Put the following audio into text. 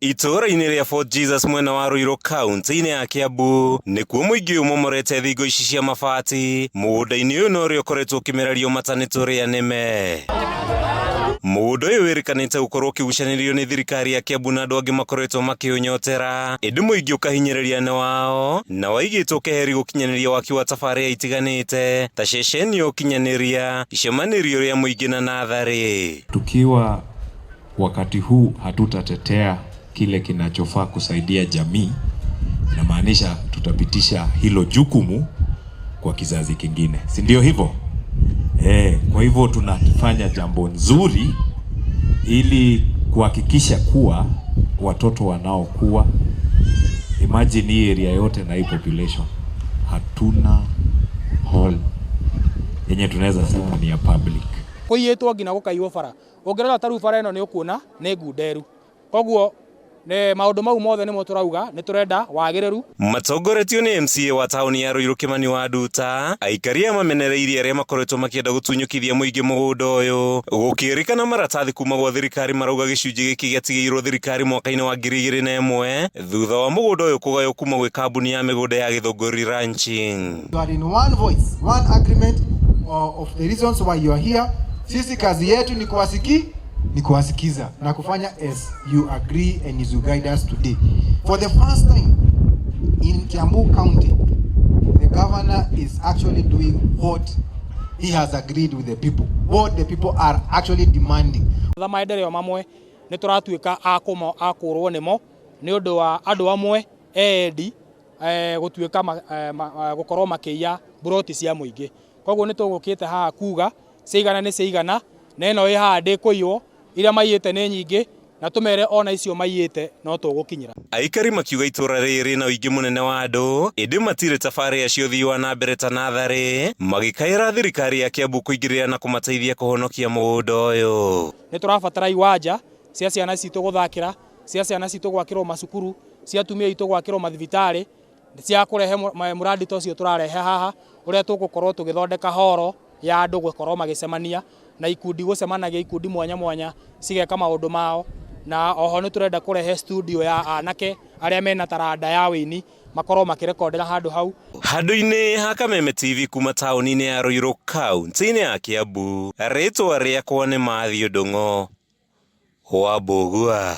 Itũũra-inĩ rĩa Fort Jesus mwena wa Ruiru kaunti-inĩ ya Kiambu nĩkuo mũingĩ ũyũ ũmomorete thingo ici cia mabati mũgũnda-inĩ ũyũ na ũrĩa ũkoretwo ũkĩmererio mata nĩ tũrĩa nĩme. Mũgũnda ũyũ wĩrĩkanĩte gũkorwo ũkĩgucanĩrio nĩ thirikari ya Kiambu na andũ angĩ makoretwo makĩũnyotera ĩndĩ mũingĩ ũkahinyĩrĩria nĩ wao na waigĩtwo keheri gũkinyanĩria waki wa tabarĩra itiganĩte ta ceceni ya ũkinyanĩria, icemanĩrio rĩa mũingĩ na natharĩ. Tukiwa wakati huu hatutatetea kile kinachofaa kusaidia jamii, inamaanisha tutapitisha hilo jukumu kwa kizazi kingine, si ndio hivyo? Kwa hivyo tunafanya jambo nzuri ili kuhakikisha kuwa watoto wanaokuwa, imagine hii area yote na hii population, hatuna hall yenye tunaweza sema ni ya public. Kũiyĩtwo nginya gũkaiywo bara. Ũngĩrora ta rĩu bara ĩno nĩ ũkuona nĩ ngunderu. Koguo maũndũ mau mothe nĩmo tũrauga nĩ tũrenda wagĩrĩru. Matongoretio nĩ MCA wa taũni ya Ruiru Kimani wa Nduta, aikari aya mamenereirie arĩa makoretwo makĩenda gũtunyũkithia mũingĩ mũgũnda ũyũ. Gũkĩrĩkana maratathi kuma gwa thirikari marauga gĩcunjĩ gĩkĩ gĩatigĩirwo thirikari mwaka-inĩ wa 2001 thutha wa mũgũnda ũyũ kũgaywo kuma gwĩ kambuni ya mĩgũnda ya Gĩthũngũri Ranching. You are in one voice, one agreement of the reasons why you are here. Sisi kazi yetu ni kuwasiki, ni kuwasikiza na kufanya as you agree and as you guide us today. For the first time in Kiambu County, the governor is actually doing what he has agreed with the people, what the people are actually demanding. Tha maendeleo mamwe nĩ tũratuĩka a kũrwo nĩmo nĩ ũndũ wa andũ amwe endi gũtuĩka gũkorwo makĩiya mburoti cia mũingĩ. Koguo nĩ tũgũkĩte haha kuga ciigana nĩ ciigana na ĩno ĩ haha ndĩkũiywo, iria maiyĩte nĩ nyingĩ na tũmere ona icio maiyĩte no tũgũkinyĩra. Aikari makiuga itũra rĩrĩ rĩna ũingĩ mũnene wa andũ ĩndĩ matirĩ tabarĩra cia ũthii wa na mbere ta natharĩ, magĩkaĩra thirikari ya Kiambu kũingĩrĩra na kũmateithia kũhonokia mũgũnda ũyũ. Nĩ tũrabatara iwanja cia ciana citũ gũthakĩra, cia ciana citũ gwakĩrwo macukuru, cia atumia aitũ gwakĩrwo mathibitarĩ, cia kũrehe mũrandi ta ũcio tũrarehe haha, ũrĩa tũgũkorwo tũgĩthondeka horo ya andũ gũkorwo magĩcemania na ikundi gũcemanagia ikundi mwanya mwanya cigeka maũndũ mao, na oho nĩ tũrenda kũrehe studio ya anake arĩa mena taranda ya wĩini makorwo makĩrekondera handũ hau. Handũ-inĩ ha Kameme TV kuma taũni-inĩ ya Ruiru kaunti-inĩ ya Kiambu, rĩtwa rĩakwa nĩ Matthew Ndung'u wa Mbũgua.